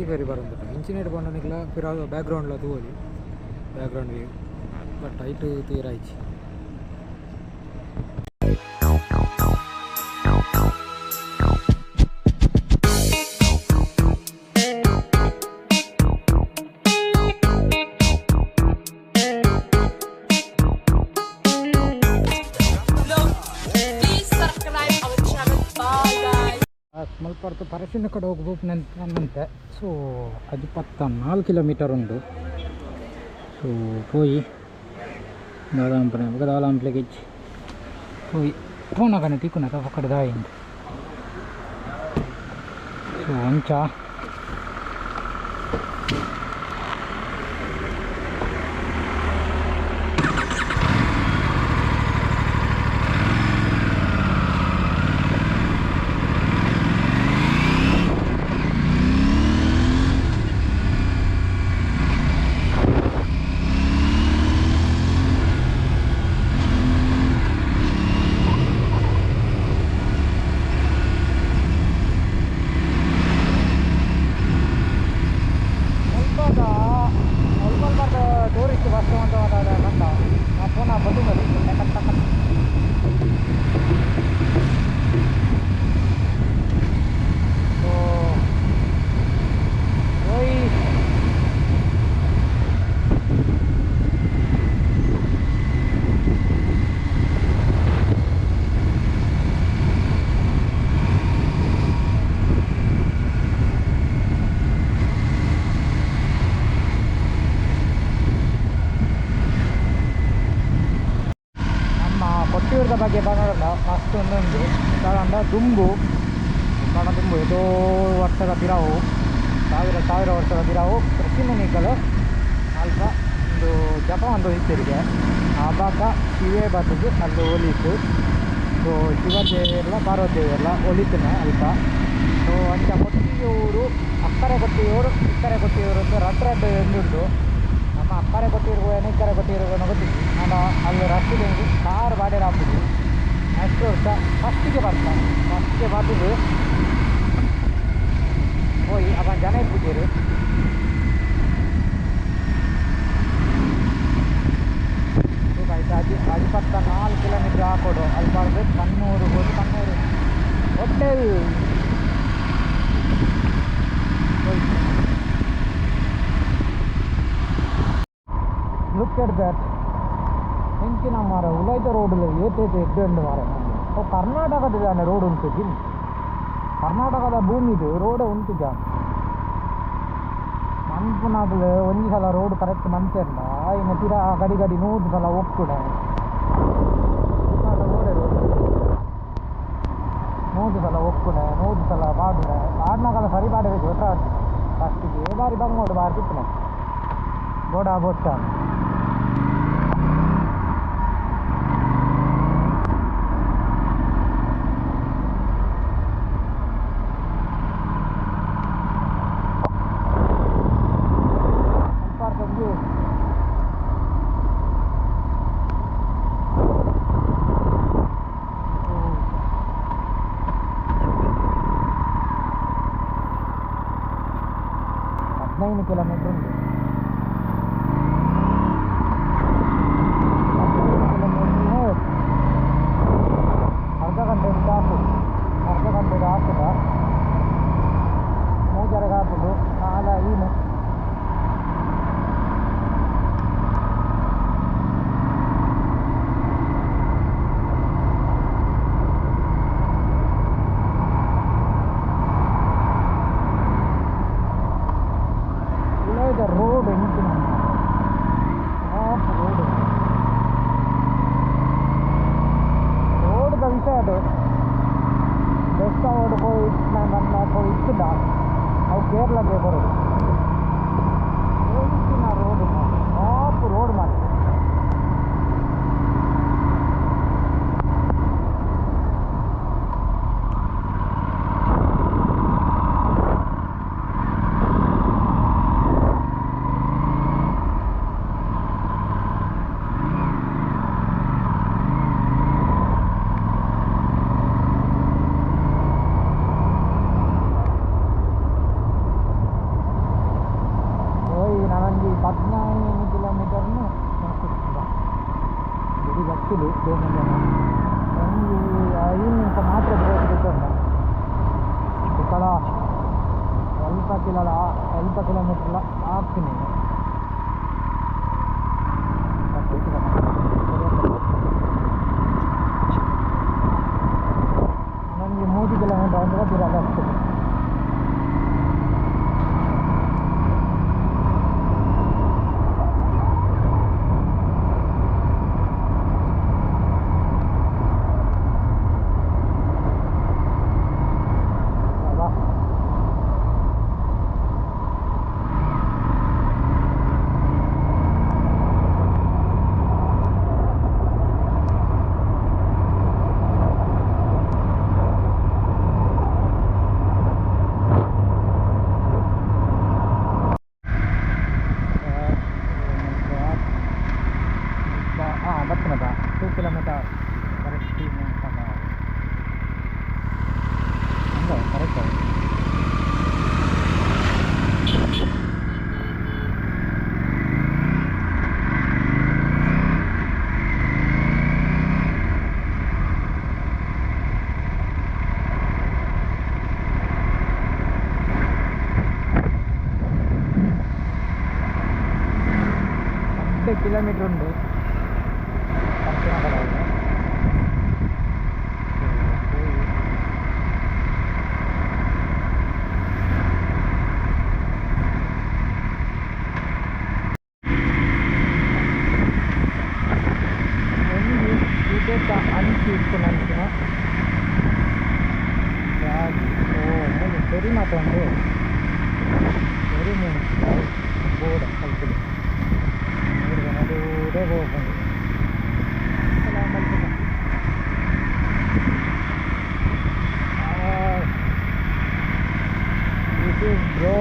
Ferry ಬರೋದು ಇಂಚಿನೇಟ್ ಪಂಡನಿಕ್ಲ ಪಿರ ಬ್ಯಾಕ್ಗ್ರೌಂಡ್ಲ ತೂವೊಲಿ ಬ್ಯಾಕ್ಗ್ರೌಂಡ್ ವ್ಯೂ ಬಟ್ ಐಟ್ ತೀರಾಯ್ಚಿ. Please subscribe our channel. Bye guys. ಮಲ್ಪರ್ತು ಪರಶಿನ ಕಡೆ ಹೋಗ್ಬೇಕು ನನ್ನಂತೆ. ಸೊ ಅದು 14 ಕಿಲೋಮೀಟರ್ ಉಂಡು. ಸೊ ಪೋಯಿ ದಾದಾಂಪನೆ ಬೊಕ ದಾದಾಂಪ್ಲೆಗ್ ಇಜ್ಜಿ ಪೋಯಿ ಪೋನಗನೆ ತಿಕ್ಕುನ ಪಕ್ಕಡ ದಾಯಿಂದು. ಸೊ ಅಂಚ ಮುಲ್ಪದ ಮುಲ್ಪ ಟೂರಿಸ್ಟ್ ಬಸ್ ಅಂತ ಕಂಡ ಆ ಪುನಃ ಬದುಕಲಿ ಟಕ ಟಕ. ಸೊ ಓಯ್ ನಮ್ಮ ಕೊಟ್ಟಿಯೂರದ ಬಗ್ಗೆ ಬಂದಲ್ಲ ಮಸ್ತ್ ಒಂದೊಂದು ದಾದಂಡ ದುಂಬು ಕಾಣ ದುಂಬು ಏತೋ ವರ್ಷದ ಬಿರಾವು, ಸಾವಿರ ಸಾವಿರ ವರ್ಷದ ಬಿರಾವು ಋಷಿಮುನಿಗಳು ಅಲ್ಪ ಒಂದು ಜಪ ಒಂದು ಇತ್ತಿರಿಗೆ ಆವಾಗ ಶಿವೆ ಬತ್ತದು ಅಲ್ಲಿ ಒಲಿತು. ಸೊ ಶಿವ ದೇವಿಯೆಲ್ಲ ಪಾರ್ವತಿ ದೇವಿಯೆಲ್ಲ ಒಲಿತನೆ ಅಲ್ಪ. ಸೊ ಅಂಚ ಕೊಟ್ಟಿಯೂರು ಅಕ್ಕರೆ ಕೊಟ್ಟಿಯೂರು ಇಕ್ಕರೆ ಕೊಟ್ಟಿಯೂರು ಅಂತ ರಡ್ಡು ರಡ್ಡು ಎಂದುಂಡು. ನಮ್ಮ ಅಕ್ಕರೆ ಕೊಟ್ಟಿರುವ ಇಕ್ಕರೆ ಕೊಟ್ಟಿರುವ ಗೊತ್ತಿತ್ತು. ನಾನು ಅಲ್ಲಿ ರಸ್ತೆ ಕಾರ್ ಬಾಡಿ ಹಾಕುದು ನೆಕ್ಸ್ಟ್ ವರ್ಷ ಫಸ್ಟಿಗೆ ಬರ್ತಾನೆ ಫಸ್ಟಿಗೆ ಬರ್ತದೆ ಹೋಯಿ ಅವ ಜನ ಇಪ್ಪುಜೇರು. ಆಯ್ತು ಅಜಿ 24 ಕಿಲೋಮೀಟ್ರ್ ಹಾಕೋಡು ಅಲ್ಲಿ ಬರ್ತದೆ ಕಣ್ಣೂರು ಹೋಗಿ Kannur hotel. Look at that ಎಂಚಿನ ಮಾರ ಉಲೈತ ರೋಡ್ ಏತೇತೆ ಎಡ್ಡೆ ಉಂಡು ಮಾರ. ಅವು ಕರ್ನಾಟಕದ ದಾನೆ ರೋಡ್ ಉಂಟು ಜಿನ್ ಕರ್ನಾಟಕದ ಭೂಮಿದು ರೋಡ್ ಉಂಟು ಜಾನ್ ಮನ್ಪುನಾಗ್ಲು ಒಂಜಿ ಸಲ ರೋಡ್ ಕರೆಕ್ಟ್ ಮಂತೆರ್ಂಡ ಇನ್ನು ಪಿರ ಗಡಿ ಗಡಿ 100 ಸಲ ಒಕ್ಕುಡೆ ರೋಡ್ 100 ಸಲ ಒಕ್ಕುಡೆ 100 ಸಲ ಬಾಡುಡೆ ಬಾಡ್ನಾಗಲ ಸರಿ ಬಾಡಬೇಕು ಗೊತ್ತಾ. ಫಸ್ಟಿಗೆ ಬಾರಿ ಬಂಗೋಡು ಬಾರಿ ತಿಪ್ಪುನೆ ಬೋಡ ಬೊಟ್ಟ. ಅಲ್ಪಾರ್ಥ 15 ಕಿಲೋಮೀಟ್ರ್ ಉಂಟು. 15 ಕಿಲೋಮೀಟ್ರ್ ಅರ್ಧ ಗಂಟೆ ಹಾಕುದು ಅರ್ಧ ಗಂಟೆ ಹಾಕುದ ಮೂಜರೆಗೆ ಹಾಕುದು ನಾಲ ಈನು. ಉಲೈದ ರೋಡ್ ಎಂಚಿನ ಟಾಪ್ ರೋಡ್ ರೋಡ್ದ ವಿಷಯ ಅದು ಬೆಸ್ಟ್ ರೋಡ್ ಪೋಯಿ ನನ್ನ ಪೋಯಿ ಇತ್ತುಂಡ ಅವು ಕೇರಳಕ್ಕೆ ಬರೋದು ಎಂಚಿನ ರೋಡ್ ಟಾಪ್ ರೋಡ್ ಮಾತ್ರ. ಗಾಡಿ ಬತ್ತಿಲು ಬೇಗನೆ ಒಂದು 5 ನಿಮಿಷ ಮಾತ್ರ ಬ್ರೇಕ್ ಬಿಟ್ಟುಂಡ ಕಳ ಅಲ್ಪ ಕಿಲೋಮೀಟ್ರ್ಲ ಆಗ್ತೀನಿ. ನನಗೆ 3 ಕಿಲೋಮೀಟರ್ ಅಂದರೆ ಬಿರಲ್ಲ ಆಗ್ತದೆ. ಬರ್ತನದ 2 ಕಿಲೋಮೀಟರ್ ಕರೆಕ್ಟ್ ಹಂಗ ಕರೆಕ್ಟ್. 2 ಕಿಲೋಮೀಟ್ರ್ ಉಂಟು ಪರ್ಸಿನ. ಒಂದು ಇದಕ್ಕೆ ಅಂಚಿ ಇತ್ತು ನಂಚಿನ ಓ ಮೂರು ಸರಿ ಮಾತೊಂದು ಸರಿ ಮೂರು ಬೋರ್ಡ್ ಕಲ್ತಿದೆ ನಡುವೆ ಹೋಗ್ಬಂದು This is bro.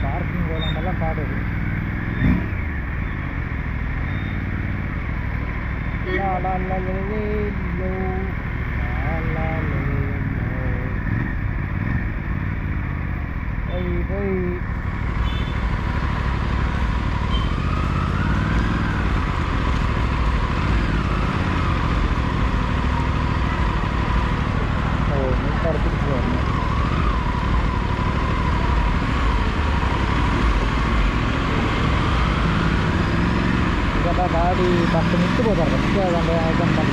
ಪಾರ್ಕಿಂಗ್ ಎಲ್ಲ ಪಾಡೋದು. ಲಾ ಲಾ ಲಾ ಲೇ ಲೋ ಲಾ ಲಾ ಲೇ ಲೋ. ಒಯ್ ಒಯ್ ಓ ಮುಟ್ಟಾಡ್ತಿದ್ವಿ. ಇದೆಲ್ಲ ಗಾಡಿ ಬಸ್ ನಿಂತು ಹೋದಾರ ಟೆಂಪಲ್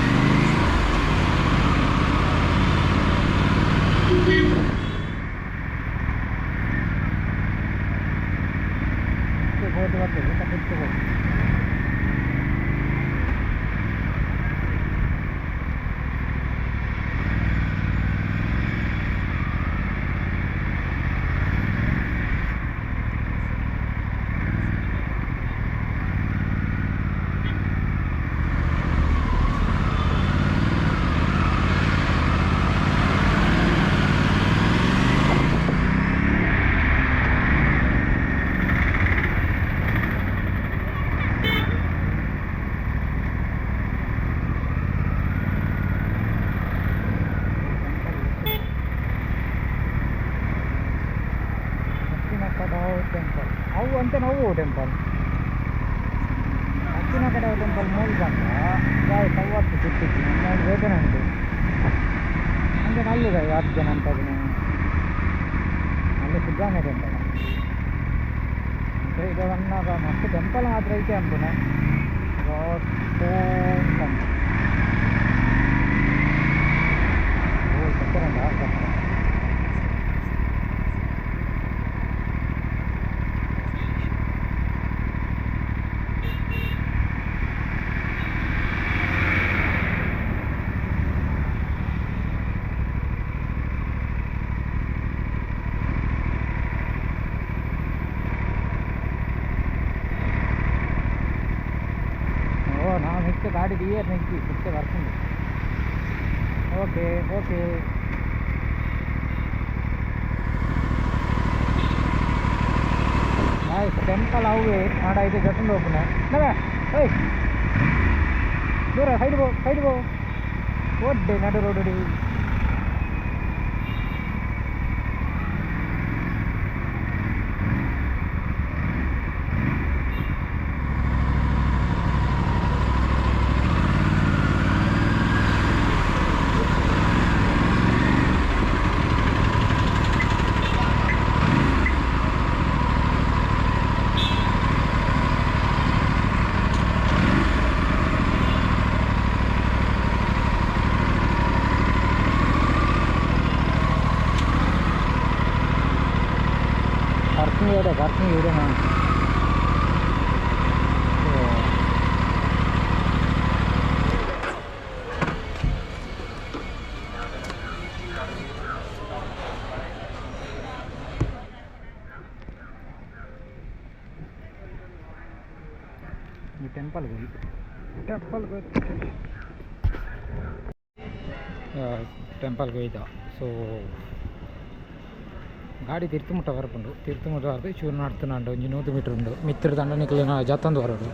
ಬೋಟ್ ಬರ್ತದೆ ಬಿಟ್ಟು ಹೋಗಿ. ಟೆಂಪಲ್ ಅವು ಅಂತ ನಾವು ಟೆಂಪಲ್ ಅತ್ತಿನ ಕಡೆ ಟೆಂಪಲ್ ಮೂಲ ಬಂದ ಸವತ್ತು ಸಿಕ್ಕಿತ್ತು ನಾನು ವೇತನ ಉಂಟು ಅಂದರೆ ಅಲ್ಲಿದೆ 10 ಜನ ಅಂತ ಅಲ್ಲಿ ಸುಬ್ರಹ್ಮಣ್ಯ ಟೆಂಪಲ್. ಇದೆ ಬಂದಾಗ ಮಸ್ತ್ ಟೆಂಪಲ್ ಮಾತ್ರ ಐತೆ ಅಂಪುನೆ ಓ ಸಕ್ಕರೆ. ಓ ನಾ ಮಿಕ್ಕ ಗಾಡಿ ದಿಯರ್ ನಿಕ್ಕಿ ಪಿಕ್ಚರ್ ಬರ್ತೀನಿ. Okay okay, nice. ಟೆಂಪಲ್ ಅವೆ ಆಡ ಇದು ಜೊತೆ ಹೋಗ್ಪುನೆ ನವೆ. ಓಯ್ ದೂರ ಸೈಡ್ ಬೋ, ಸೈಡ್ ಬೋ. ಒಡ್ಡೆ ನಡು ರೋಡ್. ಪಾರ್ಕಿಂಗ್ ಇದೆ, ಪಾರ್ಕಿಂಗ್ ಇದೆ. ಸೊ ಈ ಟೆಂಪಲ್ ಹೋಗಿ, ಟೆಂಪಲ್ ಟೆಂಪಲ್ಗೆ ಹೋಯ್ದ. ಸೊ ಗಾಡಿ ತಿರ್ತುಮುಟ್ಟ ಬರ್ಪುಂಡು. ತಿರ್ತುಮುಟ್ಟ ಬರ್ದು ಚೂರು ನಡ್ತುಂಡು, ಒಂಜಿ 100 ಮೀಟ್ರ್ ಉಂಡು. ಮಿತ್ರ ದಂಡ ನಿಕ್ಲೆನ ಜತ್ತೊಂದು ಬರೋಡು.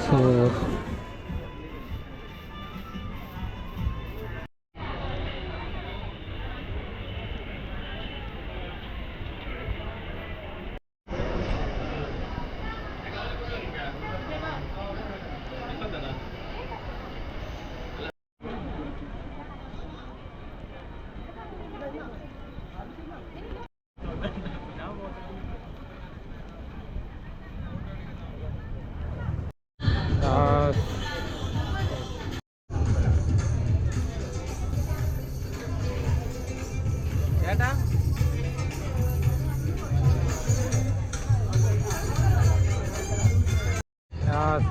ಸೊ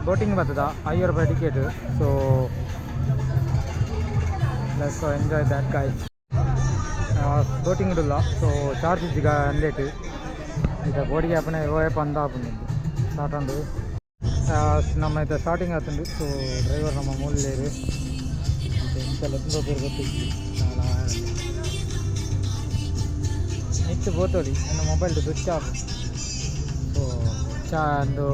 ಬೋಟಿಂಗ್ ಬರ್ತದ, 5 ರೂಪಾಯಿ ticket. So let's enjoy that, guys. Boating ಇಡಲ್ಲ, ಸೊ ಚಾರ್ಜ್ ಇಜ್ಜಿಗ ಅಂದೇಟ್. ಇತ್ತ ಬೋಟಿಗೆ ಅಪ್ಪನೆ ಓಯ್ ಪಂದ ಆಪುಂಡು. ಸ್ಟಾರ್ಟ್ ಉಂಡು ನಮ್ಮ ಇತ್ತ ಸ್ಟಾರ್ಟಿಂಗ್ ಆತುಂಡು. ಸೊ ಡ್ರೈವರ್ ನಮ್ಮ ಮೂಲೆರು ಎಂಚ ಲೆತ್ತೊಂದು ಪೋಪೆರ್ ಗೊತ್ತಿಜ್ಜಿ. ಮಿತ್ತ್ ಪೋತೊಲಿ, ಎನ್ನ ಮೊಬೈಲ್ ಸ್ವಿಚ್ ಆಫ್. ಸೊ ಚಾ ಒಂದು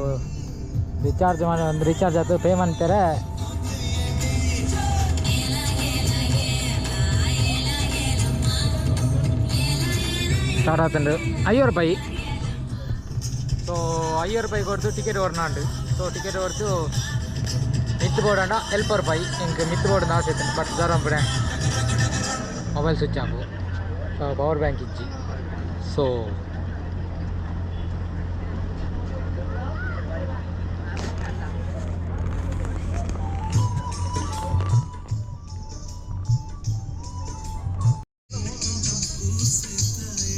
ರಿಚಾರ್ಜ್ ಮಾಡಿ, ಒಂದು ರಿಚಾರ್ಜ್ ಆಯ್ತು, ಪೇ ಮಾಡ್ತಾರೆ. ಸ್ಟಾರ್ಟ್ ಆತುಂಡು. 5 ರೂಪಾಯಿ. ಸೊ 5 ರೂಪಾಯಿ ಕೊಡ್ತು ಟಿಕೆಟ್ ಕೊರ್ನಾಂಡು. ಸೊ ಟಿಕೆಟ್ ಕೊಡ್ತು ಮಿತ್ತು ಬೋಡಂಡ ಎಲ್ಪ ರೂಪಾಯಿ. ಎಂಕ್ ಮಿತ್ತು ಬೋರ್ಡ್ ಆಸೆ ಇತ್ತು, ಬಟ್ ಜ್ವರ ಪುಡೆ mobile switch off, power bank ಇಜ್ಜಿ. ಸೊ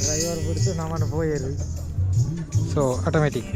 ಡ್ರೈವರ್ ಬಿಡ್ತು ನಮ್ಮನ್ನು ಪೋಯೆರ್. ಸೊ ಆಟೋಮೆಟಿಕ್.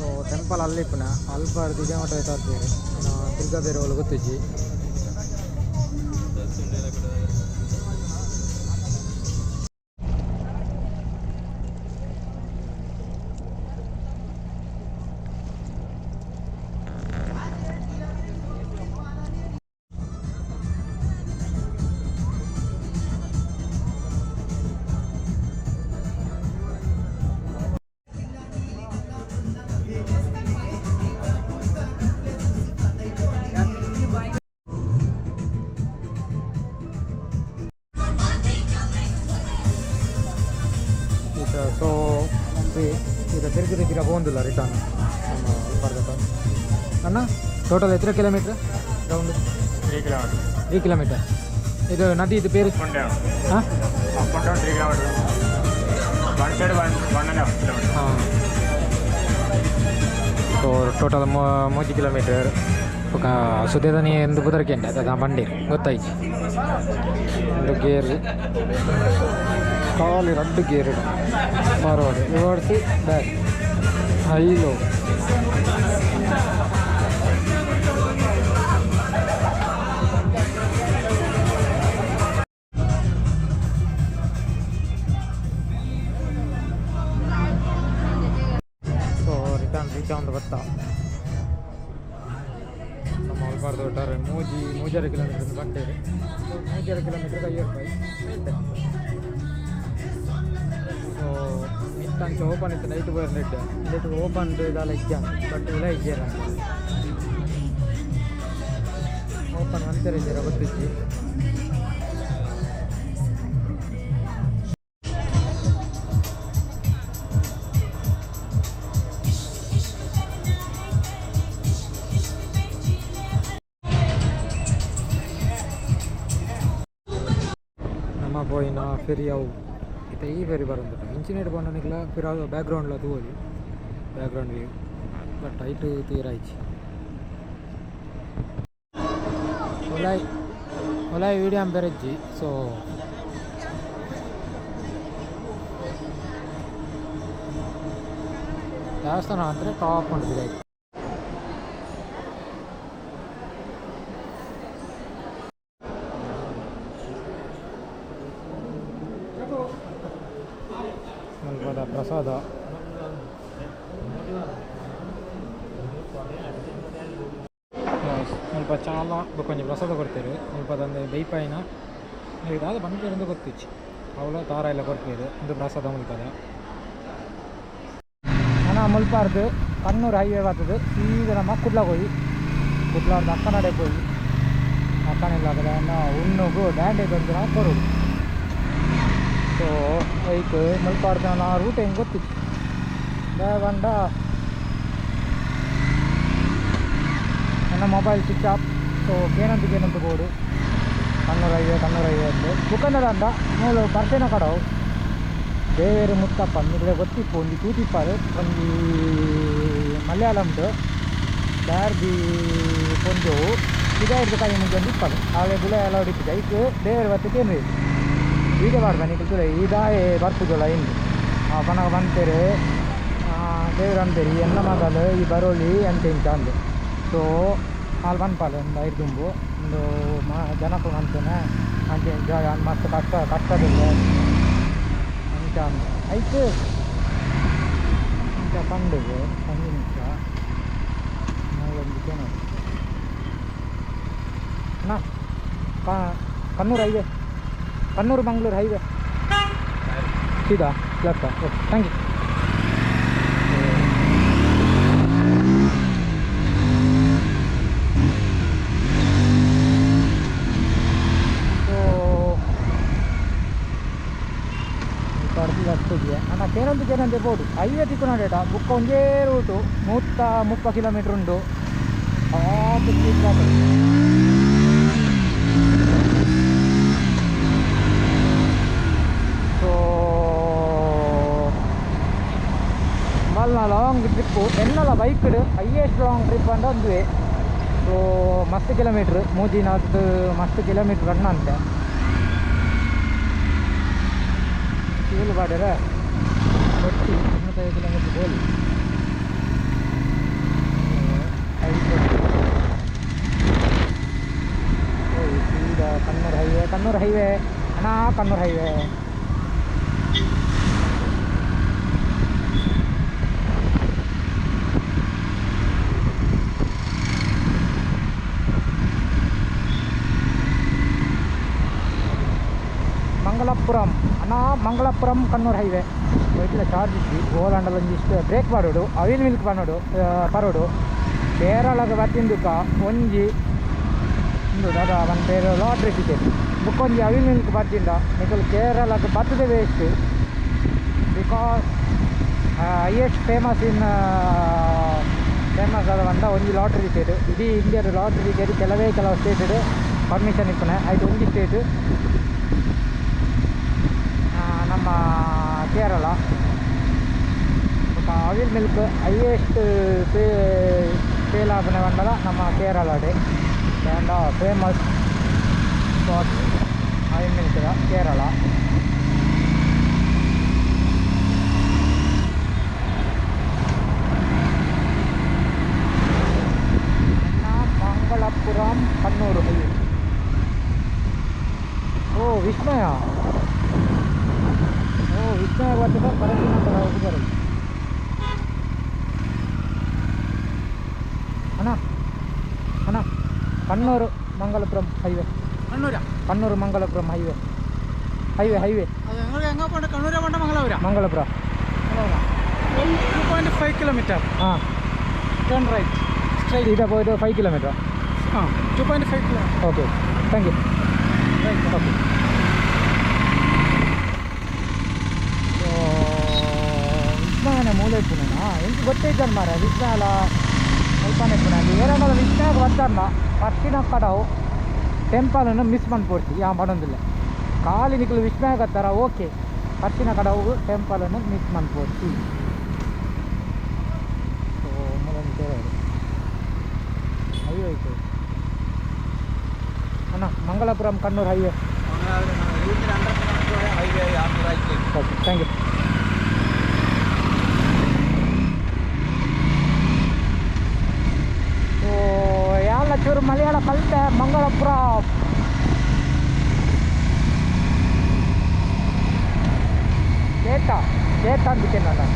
ಸೊ ಟೆಂಪಲ್ ಅಲ್ಲಿ ಇಪ್ಪುನ ಅಲ್ಪ ಇದೇ ಮಟ್ಟ ತೋರ್ಪೆರ್. ದುರ್ಗಾ ಬೇರೆ ಒಲು ಗೊತ್ತಿಜ್ಜಿ. ಪೋಂದಿಲ್ಲ ರಿಟರ್ನ್ ನಮ್ಮ ಅಲ್ಪಾರ್ದ ಅಣ್ಣ ಟೋಟಲ್ ಎತ್ರ ಕಿಲೋಮೀಟ್ರ್ ರೌಂಡ್? 3 kilometer. 3 kilometre. ಇದು ನದಿ ಇದು പേര്? Up and down. ಹಾಂ. Up and down 3 kilometer. One side 1.5 kilometer. ಹಾಂ, ಸೊ ಟೋಟಲ್ ಮೂಜಿ ಕಿಲೋಮೀಟರ್. ಬೊಕ ಸುದೇದನಿ ಎಂದು ಪುದರ್ಕೆಂಡೆ ಅದ ಬಂಡೀರ್ ಗೊತ್ತಾಯ್ತು. ಒಂದು ಗೇರ್ ಖಾಲಿ, ರಡ್ಡು gear, forward, reverse, back, high, low. So return reach ಆವೊಂದು ಬತ್ತ. ನಮ್ಮ ಅಲ್ಪಾರ್ದ ಒಟ್ಟಾರೆ ಮೂಜಿ ಮೂಜಾರು ಕಿಲೋಮೀಟರ್ ಬಂಡೇರು. ಸೊ ಮೂಜಾರು ಕಿಲೋಮೀಟರ್ಗೆ 50 ರೂಪಾಯಿ. ಸೊ ಮಿತ್ತಂಚ ಓಪನ್ ಇತ್ತು, ನೈಟ್ ಬೋರ್ ನೆಡ್ ನೆಟ್ ಓಪನ್ ದಾಲ ಇಜ್ಜ, ಬಟ್ ಇಲ್ಲ ಇಜ್ಜೇರ ಓಪನ್ ಮಂತೆರ ಇಜ್ಜೇರ ಗೊತ್ತಿಜ್ಜಿ. ನಮ್ಮ ಪೋಯಿನ ಫೆರಿ ಅವು ಇತ್ತೆ ಈ ಫೆರಿ ಬರೋದು ಇಂಚಿನೇಟ್ ಪಂಡನಿಕ್ಲ ಫಿರ ಬ್ಯಾಕ್ಗ್ರೌಂಡ್ಲ ತೂವೊಲಿ, ಬ್ಯಾಕ್ಗ್ರೌಂಡ್ ವ್ಯೂ. ಬಟ್ ಹೈಟ್ ತೀರ ಆಯ್ಚಿ. ಒಲಾಯ್ ಒಲಾಯ್ ವೀಡಿಯೋ ಅಂಪೆರೆಜ್ಜಿ. ಸೊ ದೇವಸ್ಥಾನ ಅಂದರೆ ಟಾಪ್ ಉಂಟು ಬಿಡಾಯ್ತು. ಮಲ್ಪದ ಪ್ರಸಾದ. ಮುಲ್ಪ ಚಾಲ ಬೊಕೊಂಜಿ ಪ್ರಸಾದ ಕೊಡ್ತೇವೆ. ಮುಲ್ಪದಂದು ಬೈಪಾಯಿನ ದಾದ ಪನ್ಪೇರಂದು ಗೊತ್ತಿಚ್ಚಿ. ಅವಳ ತಾರ ಎಲ್ಲ ಕೊಡ್ತೇವೆ. ಒಂದು ಪ್ರಸಾದ ಮುಲ್ಪದ. ನನ ಮುಲ್ಪಾರ್ದು ಕಣ್ಣೂರು ಹೈವೇ ಬರ್ತದೆ. ಸೀದಾ ನಮ್ಮ ಕುಡ್ಲ ಹೋಯಿ, ಕುಡ್ಲಾರ್ದು ಅಕ್ಕನಡೆ ಪೋಯಿ, ಅಕ್ಕನಿಲ್ಲ ಉಣ್ಣುಗು ಡ್ಯಾಂಡೇಜ್ ಅಂತ ನಾವು ಕೊರೋಡು. ಸೊ ಬೈಕ್ ಮುಲ್ಪಾರ್ದು ನಾ ರೂಟ್ ಹೆಂಗೆ ಗೊತ್ತಿತ್ತು ಬಂಡ. ನನ್ನ ಮೊಬೈಲ್ ಸ್ವಿಚ್ ಆಫ್. ಸೊ ಕೇನಂತ ಕೇನಂತ board Kannur highway, Kannur highway ಅಂತ ಬುಕ್ಕಂದಡ ಅಂದ ಮೂಲು ಬರ್ಸೇನ ಕಡವು ದೇವೇರು ಮುತ್ತಪ್ಪ ನಿಗಳೆ ಗೊತ್ತಿಪ್ಪು. ಒಂಜಿ ತೂತಿಪ್ಪಾರು ಒಂಜಿ ಮಲಯಾಳಂಡ್ ದಾರ್ದಿ ಪೊಂಜೋವು ಇದಾಯ್ತು ಕೈ ಮುಂಚೆ ಇಪ್ಪದು ಆಳೆ ಬುಲೆ ಎಲ್ಲ ಹೊಡಿತಿದ್ದೆ. ಐಕ್ ದೇವೇರು ಬತ್ತೆ ಕೇಂದ್ರ ವೀಡಿಯೋ ಮಾಡ್ದ ನಿಕಲ್ ತುಲೆ. ಈ ದಾಯೆ ಬರ್ಪುಜೋಳ ಇಂದು ಪನಗ ಬಂತೇರೆ ದೇವ್ರು ಅಂತೀರಿ ಎನ್ನ ಮಗಲು ಈ ಬರೋಲಿ ಅಂತ ಇಂಚ ಅಂದು. ಸೊ ಹಾಲು ಪನ್ಪಾಲೆ ಒಂದು ಐದು ದುಂಬು ಒಂದು ಮಾ ಜನಕ್ಕೂ ಅಂತಾನೆ ಅಂಚೆ ಇಂಚ ಮಸ್ತ್ ಕಷ್ಟ ಕಷ್ಟದಿಲ್ಲ ಅಂಚ ಅಂದು. ಐಕ್ ಇಂಚ ಪಂಡುಗು ಒಂಜಿ ನಿಮಿಷ ಮೂಲೊಂದು ಕೇನೋಡು. ಅಣ್ಣ, ಕಣ್ಣೂರು ಹೈವೇ, ಕಣ್ಣೂರು ಮಂಗಳೂರು ಹೈವೇ ಸೀದಾ ಲೆಫ್ಟಾ? Okay, thank you. So left ಅಣ್ಣ ಕೇನಂತ ಕೇನಂತೆ ಬೋಡು ಹೈವೇ ತಿಕ್ಕುನ ಡೇಟ ಬುಕ್ಕ ಒಂಜೇ ರೂಟು 130 ಕಿಲೋಮೀಟ್ರ್ ಉಂಡು. ಟಾಪ್ ಸ್ಪೀಡ್ ಆತದೆ. ಸೊ ಮಲ್ಲ ಲಾಂಗ್ ಟ್ರಿಪ್ಪು ಎನ್ನಲ ಬೈಕ್ಡ್ ಹೈಯೆಸ್ಟ್ ಲಾಂಗ್ ಟ್ರಿಪ್ ಅಂತ ಒಂದುವೆ. ಸೊ ಮಸ್ತ್ ಕಿಲೋಮೀಟ್ರ್, ಮೂಜಿ ನಾಲ್ಕು ಮಸ್ತ್ ಕಿಲೋಮೀಟ್ರ್ ರನ್ ಅಂತೆ. ಫ್ಯೂಲ್ ಬಾಡ್ಯರ 40 95 ಕಿಲೋಮೀಟ್ರ್ ಗೋಲ್. ಸೀದಾ ಕಣ್ಣೂರು ಹೈವೇ, ಕಣ್ಣೂರು ಹೈವೇ ಅಣ್ಣ, ಕಣ್ಣೂರು ಹೈವೇ. ಮಂಗಳಪುರಂ ಅಣ್ಣ, ಮಂಗಳಪುರಂ ಕಣ್ಣೂರು ಹೈವೇ. ಬೈಕ್ಲ ಚಾರ್ಜ್ ಇತ್ತು ಗೋಲಾಂಡಲ ಒಂಜಿಷ್ಟು ಬ್ರೇಕ್ ಮಾಡೋಡು, ಅವಿಲ್ ಮಿಲ್ಕ್ ಪನೋಡು ಪರೋಡು. ಕೇರಳದ ಬತ್ತಿಂದುಕ ಒಂಜಿ ಉಂದು ದಾದ ಅವನ പേര് ಲಾಟ್ರಿ ಟಿಕೆಟ್ ಬುಕ್ಕೊಂಜಿ ಅವಿಲ್ ಮಿಲ್ಕ್ ಬತ್ತಿಂಡ ನಿಕಲ್ ಕೇರಳಕ್ಕೆ ಬತ್ತದೆ waste. Because highest famous in famous ಆದ ಪಂಡ ಒಂಜಿ ಲಾಟ್ರಿ ಟಿಕೆಟ್. ಇಡೀ ಇಂಡಿಯಾದ ಲಾಟ್ರಿ ಟಿಕೆಟ್ ಕೆಲವೇ ಕೆಲವು ಸ್ಟೇಟ್ ಪರ್ಮಿಷನ್ ಇಪ್ಪುನೆ. ಐಟ್ ಒಂಜಿ ಸ್ಟೇಟ್ ನಮ್ಮ ಕೇರಳ. ಬೊಕ್ಕ ಅವಿಲ್ ಮಿಲ್ಕ್ ಹೈಯೆಸ್ಟ್ ಸೇಲ್ ಆಪುನೆ ಪಂಡಲ ನಮ್ಮ ಕೇರಳಡ್. ಪಂಡ ಫೇಮಸ್ ಸ್ಪಾಟ್ ಅವಿಲ್ ಮಿಲ್ಕ್ದ ಕೇರಳ. ಮಂಗಳಪುರಂ ಕಣ್ಣೂರು ಹೈವೇ. ಓ ವಿಸ್ಮಯ, ಓ ವಿಸ್ಮಯ ಬರ್ತದೆ. ಪರಶಿನ ಬರೋದು ಅಣ್ಣ. ಅಣ್ಣ, ಕಣ್ಣೂರು ಮಂಗಳಪುರಂ ಹೈವೇ. ಕಣ್ಣೂರಾ? Kannur Mangalapuram highway. Highway highway. അത് നിങ്ങൾ എങ്ങ പോണ്ട? കണ്ണൂരാ പോണ്ട മംഗലാപുരം? ಮಂಗಳಪುರ. 2.5 കിലോമീറ്റർ. ಹಾಂ. Turn right. Straight ಇದೆ ಹೋಯ್ತು 5 kilometre. ആ, 2.5 kilometre. Okay, thank you. Okay. So ವಿಸ್ಮಯನ ಮೂಲೆ ಇಪ್ಪುನೇನಾ ಎಂಕ್ ಗೊತ್ತೈತನ್ ಮಾರ. ವಿಸ್ಮಯಲ ಅಲ್ಪನೆ ಇಪ್ಪುನೆ. ಅಲ್ಲಿ ಏರಾಂಡಲ ವಿಸ್ಮಯಗ್ ಬತ್ತಂಡ ಪರ್ಸಿನ ಕಡವು ಟೆಂಪಲನ್ನು ಮಿಸ್ ಮನ್ಪೊಡ್ಚಿ. ಯಾ ಪನೊಂದುಲ್ಲೆ, ಖಾಲಿ ನಿಕುಲು ವಿಸ್ಮಯಗ್ ಬತ್ತರ ಓಕೆ, ಪರ್ಸಿನ ಕಡವು ಟೆಂಪಲನ್ನು ಮಿಸ್ ಮನ್ಪೊಡ್ಚಿ. ಸೊ ಮೂಲೊಂದು ಕೇಳೋದು ಹೈವೇ ಐತೆ ಅಣ್ಣ, Mangalapuram Kannur highway. Okay, thank you. So ಯಾಲ ಚೂರು ಮಲಯಾಳ ಕಲಿತೆ. ಮಂಗಳಪುರ ಕೇಟ ಕೇಟ ಅಂದಿಕೆ ನಾನು.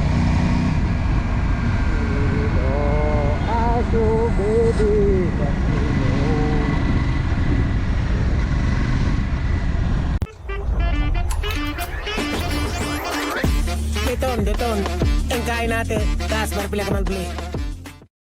ಆಶು baby. Beton, beton. Ang kain natin. Taas, barpila ka man,